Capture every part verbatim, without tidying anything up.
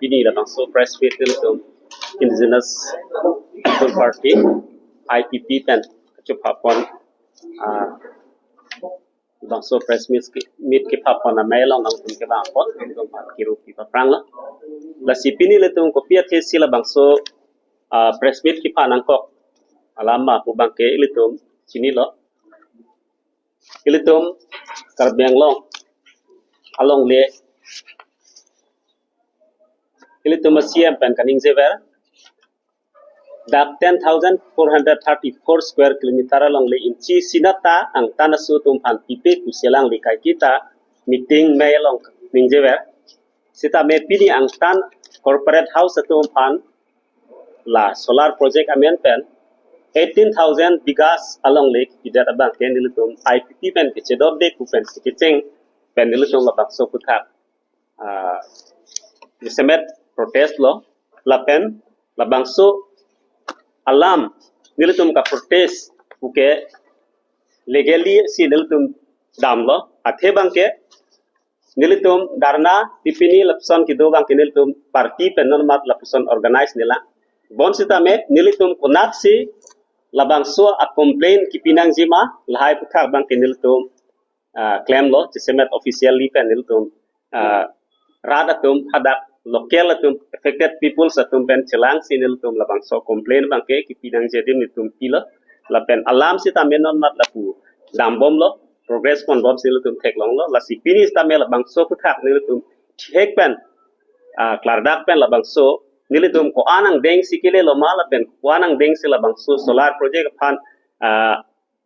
pini labangso press meet nelitum Indigenous People Party, I P P pen kachepapon, ah, labangso press meet ki, meet kepapon amei along nangtum kevangpon nangtum aphan kiru pi paprang lo. Lasi pini ilitum kopi athe si labangso, ah, press meet kepa nangkok alam ma pu abangke ilitum chinilo. Ilitum Karbi Anglong alongle ilitum a-C M pen kaningjever, dak ten thousand four hundred thirty-four square kilometer alongle inchi sinata angtan aso atum aphan pipe pusi alangli kaiketa meeting amei along ningjever. Sitame pini angtan corporate house atum aphan la solar project amen pen eighteen thousand bighas alongle kipidet abangke nelitum I P P pen kechedotde pu pensi kecheng pen nelitum labangso aphuthak, ah, jasemet protest lo, lapen labangso alam nelitum ka-protest puke legally si nelitum damlo, athe abangke nelitum dharna tipini lapuson kedo abangke nelitum party pen non mat lapuson organize nanglang. Bonsitame nelitum konaksi labangso a-complaint kepi nangji ma lahai aphuthak abangke nelitum, ah, klemlo, jasemet officially pen nelitum, ah, rat atum hadak local atum affected peoples atum pen chelangsi nelitum labangso complaint abangke kepi nangji adim nelitum pilo. Lapen alam sitame non mat lapu dambomlo, progress ponbom si nelitum theklonglo. Lasi pini sitame labangso aphuthak nelitum thihek pen, ah, klardak pen labangso nelitum ko-an angdengsi kelelo ma lapen ko-an angdengsi labangso solar project aphan, ah,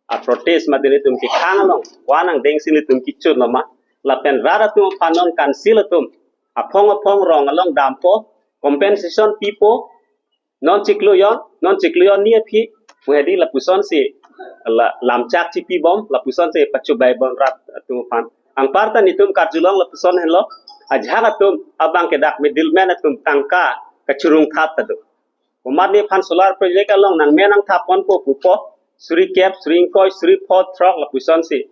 a-protest mate nelitum kekhang along ko-an angdengsi nelitum kechun lo ma lapen rat atum aphan non council atum aphong aphong rong along dampo, compensation pipo, non chiklo jon, non chiklo jon ni aphi, pu hedi lapusonsi la, lamchak chipibom, lapusonsi pachubai bom rat atum aphan. Anparta nelitum karjulong lapuson henlo, ajahak atum abangke dak middleman atum tangka kachurung thap ta do. Komat nephan solar project along nangmen nangthap ponpo pupo, suri kep, suri ingkoi, suri pho, throk lapusonsi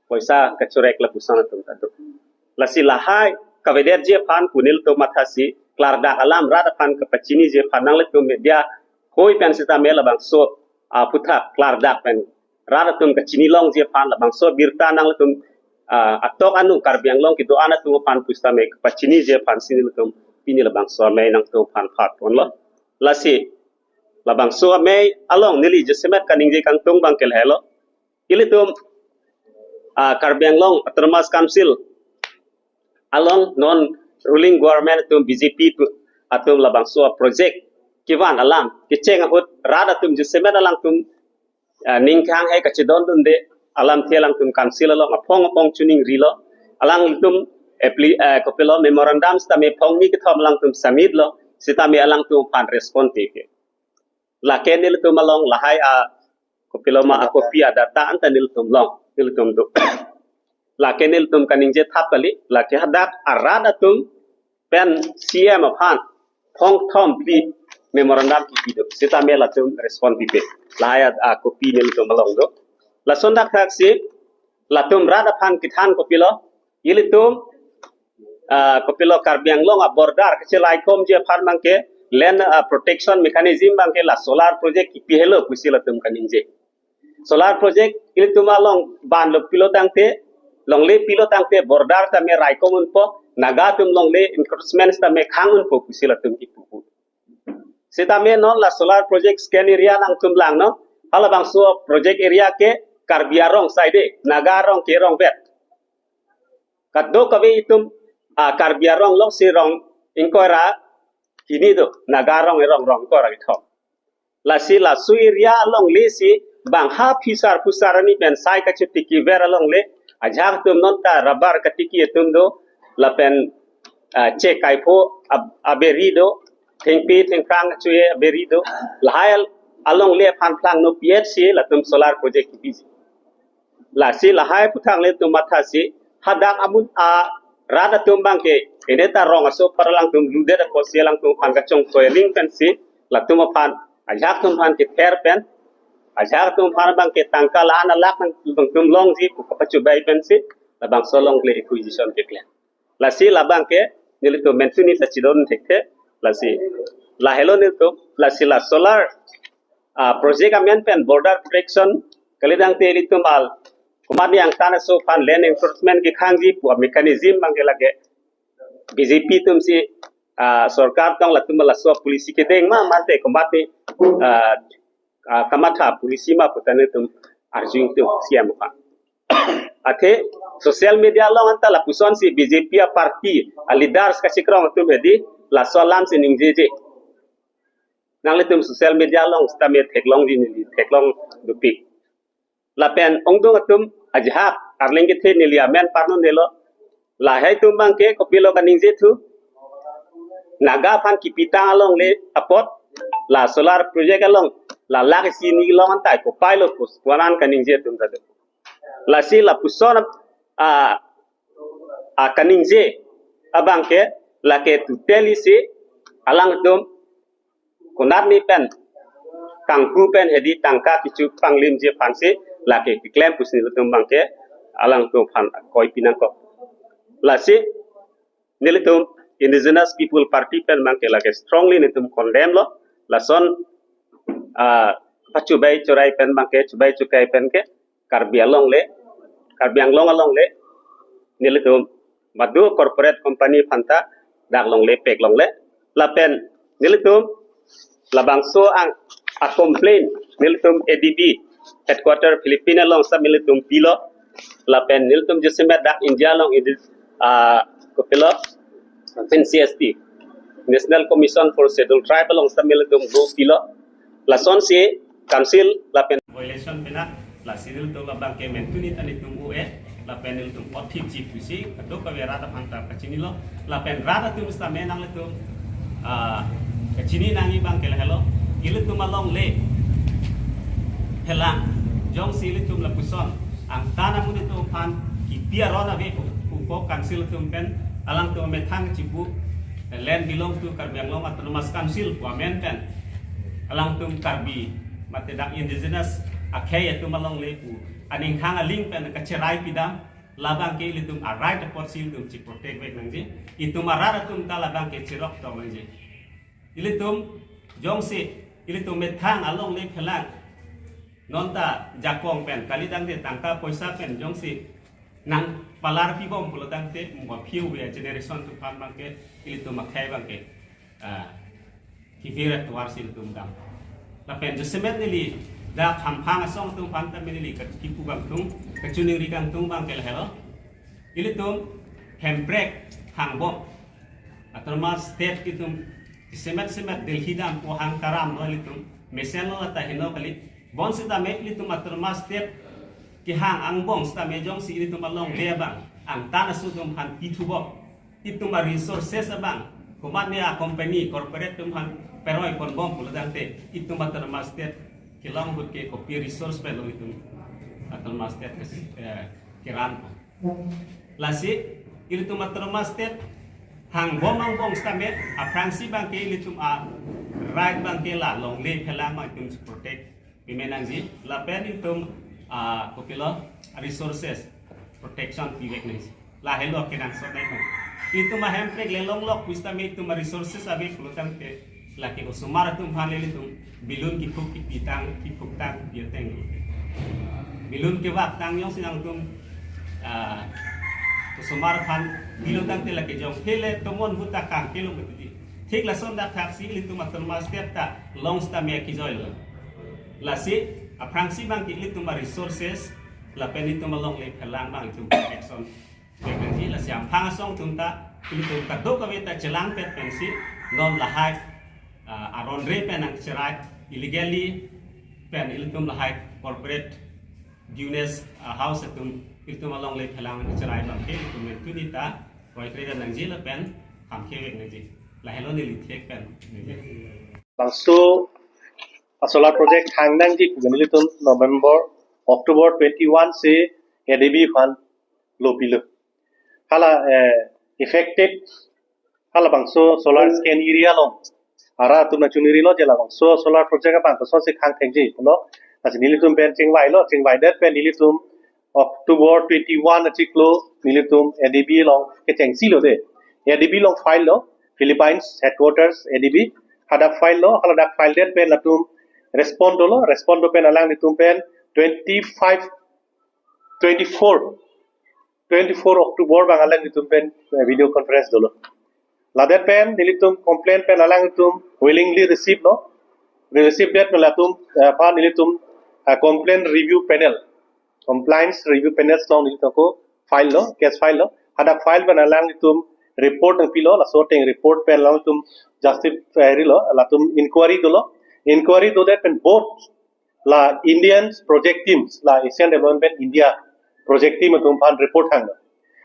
poisa kachorek lapuson atum ta do. Lasi lahai kavedetji aphan pu nelitum mathasi klardak alam rat aphan kapachiniji aphan nanglitum media hoi pen sitame labangso, ah, aphuthak klardak pen rat atum kachinilongji aphan labangso abirta nanglitum, ah, atok anu Karbi Anglong kedo-an atum aphan pusitame kapachiniji aphansi nelitum pini labangso amei nangtum aphan phatponlo. Lasi labangso amei along neli jasemet kaningje kangtung abangke lahelo. Ilitum, ah, Karbi Anglong Autonomous Council along non ruling government atum B J P tu, atum labangso a-project kevan alam kecheng ahut rat atum jasemet alangtum, ah, ning kehang hai kachedondunde alamthe alangtum council along aphong aphong chuningrilo. Alangtum appli-, ah, kopilo memorandum sitame phongni kethom alangtum submit lo, sitame alangtum aphan respond pike. Lake nelitum along lahai a kopilo ma a-copy a-data anta nelitum long, nelitum do. Lake nelitum kaningje thap kali, lake hadak arat atum pen C M aphan phongthom phli memorandum kipi do. Sitame latum respond pipe. Lahai a, a-copy nelitum along do. Lason dak thaksi latum rat aphan kethan kopilo, ilitum, ah, kopilo Karbi Anglong a-border kachelaikomji aphan abangke land, ah, protection mechanism abangke la solar project kipi helo pusi latum kaningje. Solar project ilitum along ban lo pilo tangte, longle pilo tangte border tame raikom unpo, Naga atum longle encroachment tame khang unpo pusi latum kipupu. Sitame non la solar project scan area nangtum langnon, halabangso project area ke Karbi arong side, Naga arong ke rong vet. Kadokave itum, ah, Karbi arong alongsi rong ingkoi ra hini do, Naga arong erong rong ingkoi ra kethom. Lasi laso area alongle si bang ha phisar phusar ani pen sai kachotiki ver alongle, ajahak atum non ta rubber katiki atum do, lapen, ah, chek kaipho ab-, aberi do, thengpi thengphrang chuye aberi do, lahai al-, alongle aphan phlangno P H C latum solar project kipiji. Lasi lahai aphuthak nelitum mathasi hadak amun arat atum abangke ene ta rong aso apar alangtum ludet apotsi alangtum aphan kachongtoi aling pensi latum aphan ajahak atum aphan kether pen ajahak atum aphan abangke tangka la-an alak nangtum longji pu kapachubai pensi labangso alongle acquisition keklem. Lasi labangke nelitum mentuni ta chidon thekthe, lasi lahelo nelitum, lasi la solar ah, project amen pen border protection, kali tangte ilitum al komatne angtan aso aphan land encroachment kekhangji pu mechanism abangke lake B J P atumsi ah, sorkar tong latum laso policy kedeng ma mate komatne ah, ah, kamatha policy ma pu ta nelitum arjung tum C M aphan. Athe social media along anta lapusonsi B J P a party a leaders kachikrong atum hedi laso alamsi ningjeje. Nanglitum social media along sitame theklongji neli theklong dopik. Lapen ongdung atum ajahak arleng kethe neli amen parnon helo. Lahai atum abangke kopilo kaningje thu. Naga aphan kipitang alongle apot la solar project along la lakh isi ni along anta kopai lo pus puanan kaningje atum tadu. Lasi lapuson ah, ah, kaningje abangke lake tuteli si alangtum konatne pen kangku pen hedi tangka kecho panglimji aphansi lake keklem pusi nelitum abangke alangtum aphan koi pinangkok. Lasi nelitum Indigenous People Party pen abangke lake strongly nelitum condemn lo. Lason ah, pachubai churai pen abangke chubai chukai pen ke Karbi alongle, Karbi Anglong alongle nelitum madu corporate company aphanta dak longle pek longle lapen nelitum labangso ang a complaint nelitum A D B headquarter Philippine along sitame nelitum pilo lapen nelitum jasemet dak India along idi ah, kopilo N C S T, National Commission for Scheduled Tribe along sitame nelitum go pilo. Lasonsi council lapen violation pena lasi nelitum labangke mentuni ta nelitum U A lapen nelitum othip ji pusi kadokave rat aphanta kachinilo lapen rat atum sitame nanglitum ah, kachini nangji abangke lahelo ilitum alongle phelang jongsi ilitum lapuson angtan amonit atum aphan kipi aron ave pu pu council atum pen alangtum amethang chipu land belong to Karbi Anglong Autonomous Council pu amen pen alangtum Karbi mate dak indigenous akhei atum alongle pu aning khang aling pen kacherai pidam labangke ilitum a right apotsi ilitum chi protect vek nangji itum arat atum ta labangke chirok tong nangji ilitum jongsi ilitum methang alongle phelang nonta jakong pen kali tangte tangka poisa pen jongsi nangpalar pibom pulo tangte mo few we generation atum aphan abangke ilitum akhei abangke ah, kivir atovarsi ilitum dam. Lapen jasemet neli dak hamphang asong atum aphan tame neli ke- kipu kangtung kachiningri kangtung abangke lahelo. Ilitum hemprek hangbom Autonomous State itum semet semet Delhi dampo hang karam lo ilitum mesen lo lata heno kali. Bonsitame ilitum Autonomous State kehang angbong sitame jongsi ilitum alongle abang angtan aso atum aphan pithu bom. Itum a resources abang komatne a company corporate atum aphan peroi ponbom pulo tangte itum Autonomous State kelong ahut ke kopi resource pen lo itum Autonomous State ke eh, keran po. Lasi ilitum Autonomous State hangbom angbong sitame aphrangsi abangke ilitum a right abangke la longle phelang abang itum protect pime nangji lapen itum ah, kopilo resources protection pivek nangji. Lahelo kenangsot nai itum. Itum a hemprek le longlok pusitame itum a resources ave pulo tangte lake osomar atum aphan le itum balloon kiphuk kipitang kiphuktang piateng. Balloon kevak tang jongsi nangtum ah, osomar aphan pilo tangte lake jong hele tomon ahut ta kangkelong ketiti. Thik lason dak thaksi ilitum Autonomous State ta long sitame kijoi lo. Lasi aphrangsi abangke ilitum a resources lapen itum alongle phelang abang itum action vek nangji. Lasi hamphang asong atum ta ilitum kadokave ta chelangpet pensi non lahai ah, aron re pen nangcherai illegally pen ilitum lahai corporate business ah, house atum ilitum alongle phelang nangcherai abangke ilitum mentuni ta kroikre nangji lapen hamkhe vek nangji. Lahelo neli thek pen. Bangso a solar project hang nangji pu nelitum November, October twenty-one si A D B aphan lo pilo. Hala eh, affected hala bangso solar scan area along arat atum nangchiningri lo je labangso solar project abang kosonsi khang thekji pulo. Lasi nelitum pen chingvai lo, chingvai det pen nelitum October twenty-one achiklo nelitum A D B along kechengsi lo de. A D B along file lo, Philippines headquarters A D B, hadak file lo, haladak file det pen latum respond dolo, respond do pen alanglitum pen twenty-five, twenty-four, twenty-four October abang alanglitum pen eh, video conference dolo. Ladet pen nelitum complaint pen alanglitum willingly receive lo, receive det pen latum eh, aphan nelitum eh, complaint review panel, compliance review panel along nelitum ako file lo, case file lo. Hadak file pen alanglitum report nangpilo, laso ateng report pen alanglitum justify lo, latum inquiry dolo. Inquiry dodet pen both la Indian project teams, la Asian Development Bank India project team atum aphan report hanglo.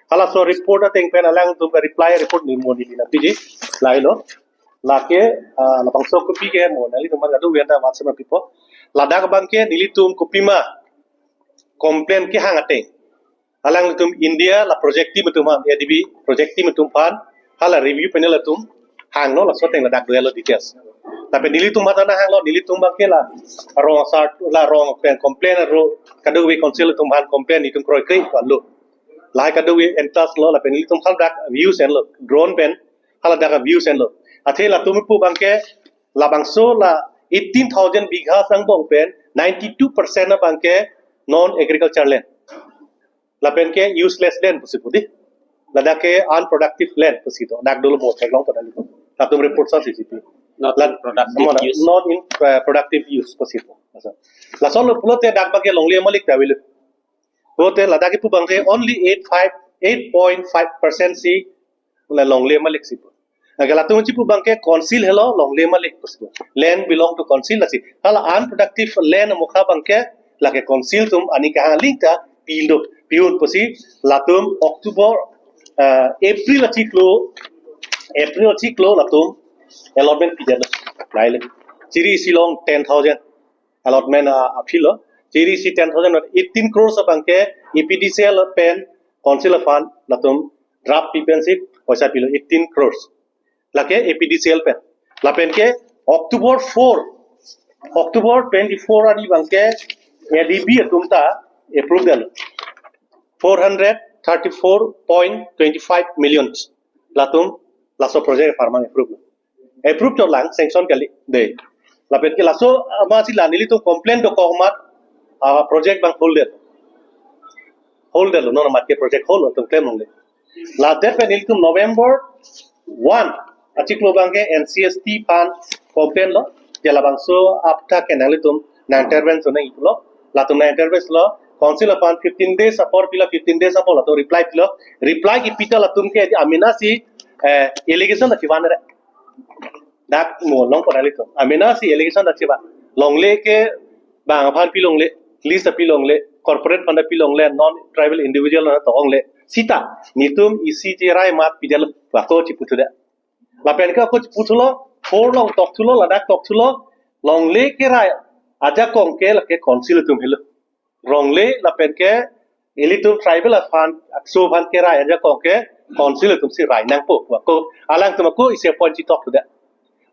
Halaso report ateng pen alanglitum ka reply report ni mo neli nangpiji, lahelo. Lake ah, labangso kopi ke mo nelitum aphan kadokave ta WhatsApp pipo. Ladak abangke nelitum kopima complaint kehang ateng alanglitum India la project team atum aphan, A D B project team atum aphan, hala review panel atum hanglo, laso ateng ladak dolo details. Tapi nelitum aphan ta nang hanglo, nelitum abangke la rong asar, la rong pen complaint aro kadokave council atum aphan complaint nelitum kroikre vanlo. Lahai kadokave entas lo, lapen nelitum haladak views enlo, drone pen haladak views enlo. Athe latum pu abangke labangso la eighteen thousand bigha angbong pen ninety-two percent abangke non agriculture land. Lapen ke useless land pusi pu dei. Ladak ke unproductive land pusi do. Dak dolo mo theklong pada nelitum. Latum report sa C C P. Not La- in productive mo na, use. Not in uh, productive use pusi pu. Laso. Lason lo pulote dak abangke longle malik ta avelo. Pulote ladak ke pu abangke only eight five, eight point five percent si la longle malik si pu. Lake latum chipu abangke council helo longle malik pusi pu. Land belong to council lasi. Hala unproductive land mokha abangke lake council atum aning kahang aling ta pilo, pi-un pusi latum October, uh, April achiklo, April achiklo latum allotment pidetlo. Laile. Chiri isi along ten thousand allotment uh, apilo. Chiri isi ten thousand, eighteen crores abangke A P D C L pen council aphan latum draft pi pensi poisa pilo eighteen crores. Lake A P D C L pen. Lapen ke October four, October twenty-four arni abangke A D B atum ta approve detlo. Four hundred thirty-four point twenty-five million. Latum laso project apharman approve. Approve chot lang, sanction kali dei. Lapen ke laso amatsi la nelitum complaint dokok amat ah, project abang hold det. Hold detlo, non amat ke project hold lo, atum claim longle. Ladet pen nelitum November one achiklo abangke N C S T aphan complaint lo, je labangso apta ke nanglitum nang intervene nangji pulo, latum nang intervene lo, council aphan fifteen days apor pilo, fifteen days apor latum reply pilo, reply kipi ta latum ke amena si eh, allegation ta chivan re. Dak mo along pon nelitum. Amena si allegation ta chivan. Longle ke bang aphan pi longle, lease pi longle, corporate aphan pi longle, non tribal individual na to longle. Sita nelitum isi cherai amat pidetlo, ako chipu thudet. Lapen ke ako chipu thulo, four along tok thulo, ladak tok thulo, longle kerai ajakong ke lake council atum helo. Longle lapen ke ilitum tribal aphan, ACSO aphan kerai ajakong ke council atum si rai nangpo pu ako, alangtum ako isi appoint chitok thudet.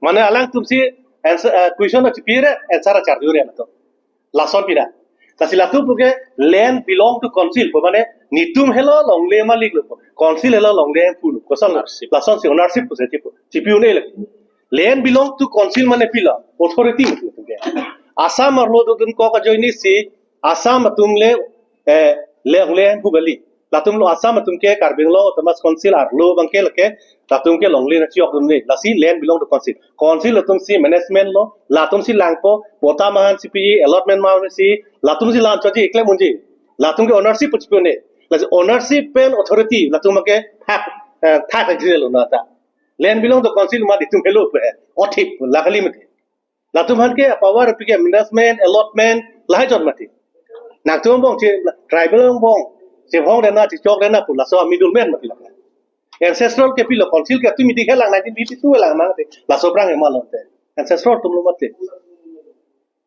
Mane alangtum si answer, eh, question achipi re, answer acharju re latum. Lason pina. Lasi latum pu ke land belong to council pu, mane nelitum helo longle malik lo pu, council helo longle hemphu lo. Koson lo? Ownership. Lason si ownership pusi chipu, chipi un-e le. Land belong to council mane pilo, authority mane latum ke. Assam arlo dodun kok ajoine si Assam atum le, eh, le, le hemphu kali. Latum lo Assam atum ke Karbi Anglong Autonomous Council arlo abangke lake latum ke longle nangchijokdunde. Lasi land belong to council. Council atum si management lo, latum si langpo, patta mahan si pi, allotment mahan si, latum si lan choji, claim unji. Latum ke ownership pusi pu ne. Lasi ownership pen authority latum ke thak, eh, thak agree lo na ta. Land belong to council amat itum helo pu he. Othip la kali mate. Latum aphan ke power pi ke management, allotment, lahai chot mati. Nangtum angbong che tribal angbong, chevong detna, chechok detna pu laso middleman mati la. Ancestral ke pilo, council ke tumi dikhe lang nineteen fifty-two lang mati. Laso aphrang ema lo te. Ancestral atum lo mati.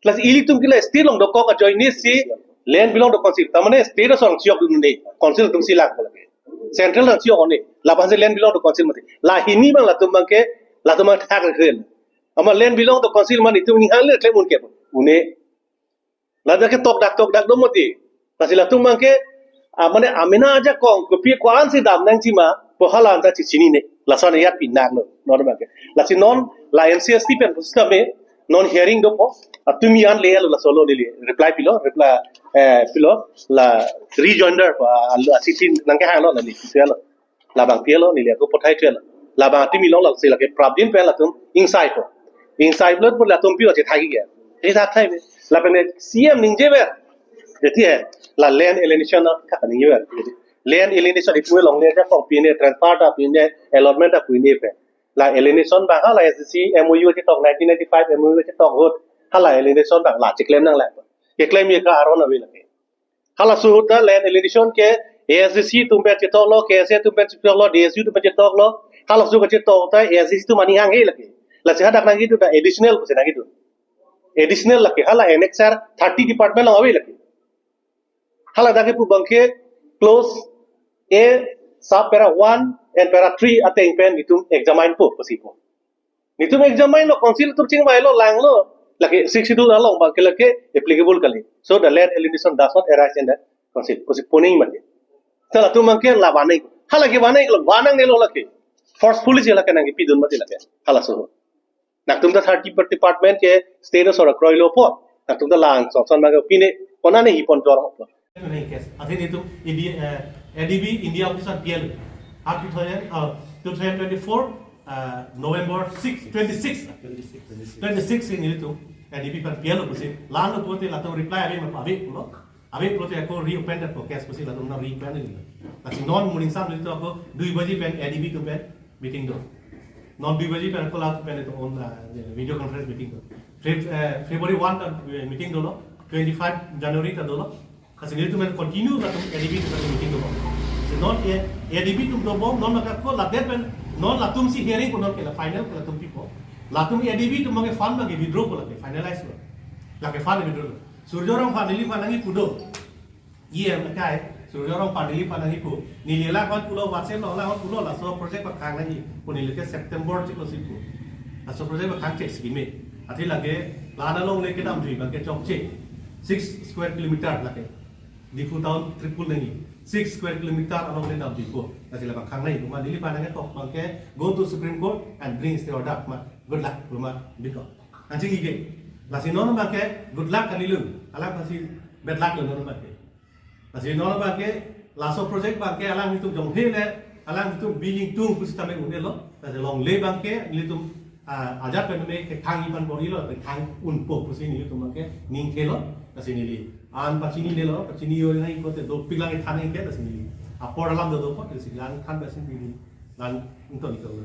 Lasi ilitum ke la state along dokok ajoine si land belong to council. Ta mane state asong chijokdunde, council atum si lang ko lake. Central nangchijok un-e, lapu-an si land belong to council mati. La hini abang latum abangke, latum abang thak rek. Amat land belong to council mane itum ning hal le claim un-e ke un-e. Ladak ke tokdak tokdak do mati. Lasi latum abangke, ah, mane amena ajakong kopi ko-an si dam nangji ma pu hala anta chechinine. Lason iyat pinang lo, non abangke. Lasi non la N C S T pen pusitame non hearing dopo, atumi an le lo, laso lo neli reply pilo, reply, eh, pilo, la rejoinder pa alo asitin nangkehang lo, la neli pilo. Labang pilo, neli ako pothai pilo. Labang atumi long lasi lake prabdin pen latum ingsai po. Ingsai po latum pilo chethagi ke. Chethak thai be. Lapen C M ningje ber. Jadi eh, la land alienation na kaka ningje ber. Jadi, land alienation ipu longle ja kong pine transfer ta pine allotment ta pine pe. La alienation bang hala S D C M O U chetok nineteen ninety-five M O U chetok ahut. Hala alienation bang la cheklem nang la. Cheklem ye ka aron ave lake. Halaso ahut ta land alienation ke A S D C atum pen chetok lo, K S A atum pen chetok lo, D S U atum pen chetok lo. Halaso ke chetok ta A S D C atum aning hanghe lake. Lasi hadak nangji tu ta additional pusi nangji tu. Additional lake hala annexure thirty department along ave lake. Hala dak kepu abangke clause A sub para one and para three ateng pen itum examine po pusi po. Nitum examine lo, council atum chingvai lo, lang lo, lake Sixth Schedule along abangke lake applicable kali. So the land alienation does not arise in the council. Pusi poning mati. Hala atum abangke la vanai. Hala ke vanai lo, vanang ne lo lake. Forcefully si lake nangkepidun mati lake. Halaso. Nangtum ta thirty department ke state asor akroi lo po. Nangtum ta lang son son abangke pine konane hi pon jor po. Nahi case. Athe nitum A D, eh, A D B India office an P L. Ha two thousand, uh, two thousand twenty-four, uh, November six, twenty-six. Twenty-six. Twenty-six si nelitum A D B pen P L pusi. La-an lo pulote latum reply ave ma ave pulo. Ave pulote ako reopen det po case pusi latum na reopen ni. Lasi non morning sam nelitum ako dui baji pen A D B atum pen meeting do. Non dui baji pen ako latum pen itum on, uh, video conference meeting do. Feb-, eh, February one ta, eh, meeting dolo, twenty-five January ta dolo. Kasi nelitum pen continue latum A D B atum pen meeting dobom. Si non ke A D B atum dobom, non maka ko ladet pen, non latum si hearing ko non ke la final ke latum pipo. Latum A D B atum maka fund maka withdraw ko lake finalize lo. Lake fund withdraw lo. Surjya Rongphar neli fund nangji pu do. Iya, makai, Surjya Rongphar neli fund nangji pu. Neli la fund pulo, WhatsApp lo la fund pulo, laso project pakhang nangji pu neli ke September chiklo si pu. Laso project pakhang chek si keme. Athe lake, la-an alongle kedamjui abangke chokche. Six square kilometer lake. Diphu town triple nangji. Six square kilometer alongle damjui pu. Lasi la pakhang nangji pu ma neli fund nangji tok abangke go to Supreme Court and bring stay order ma. Good luck, pu ma biko. Ansi ike. Lasi non abangke good luck kali lo. Alang pasi bad luck lo non abangke. Lasi non abangke laso project abangke alanglitum jonghe le, alanglitum biling tung pusitame un-e lo. Lasi longle abangke nelitum, ah, ajat pen me kekhang ipan bor-i lo, kekhang unpo pusi nelitum abangke ningke lo. Lasi neli an pachini le lo, pachini yo nai kote dopik lang ithan ke, lasi neli apor alam do dopo, lasi lang than pachini neli lang unton ito lo.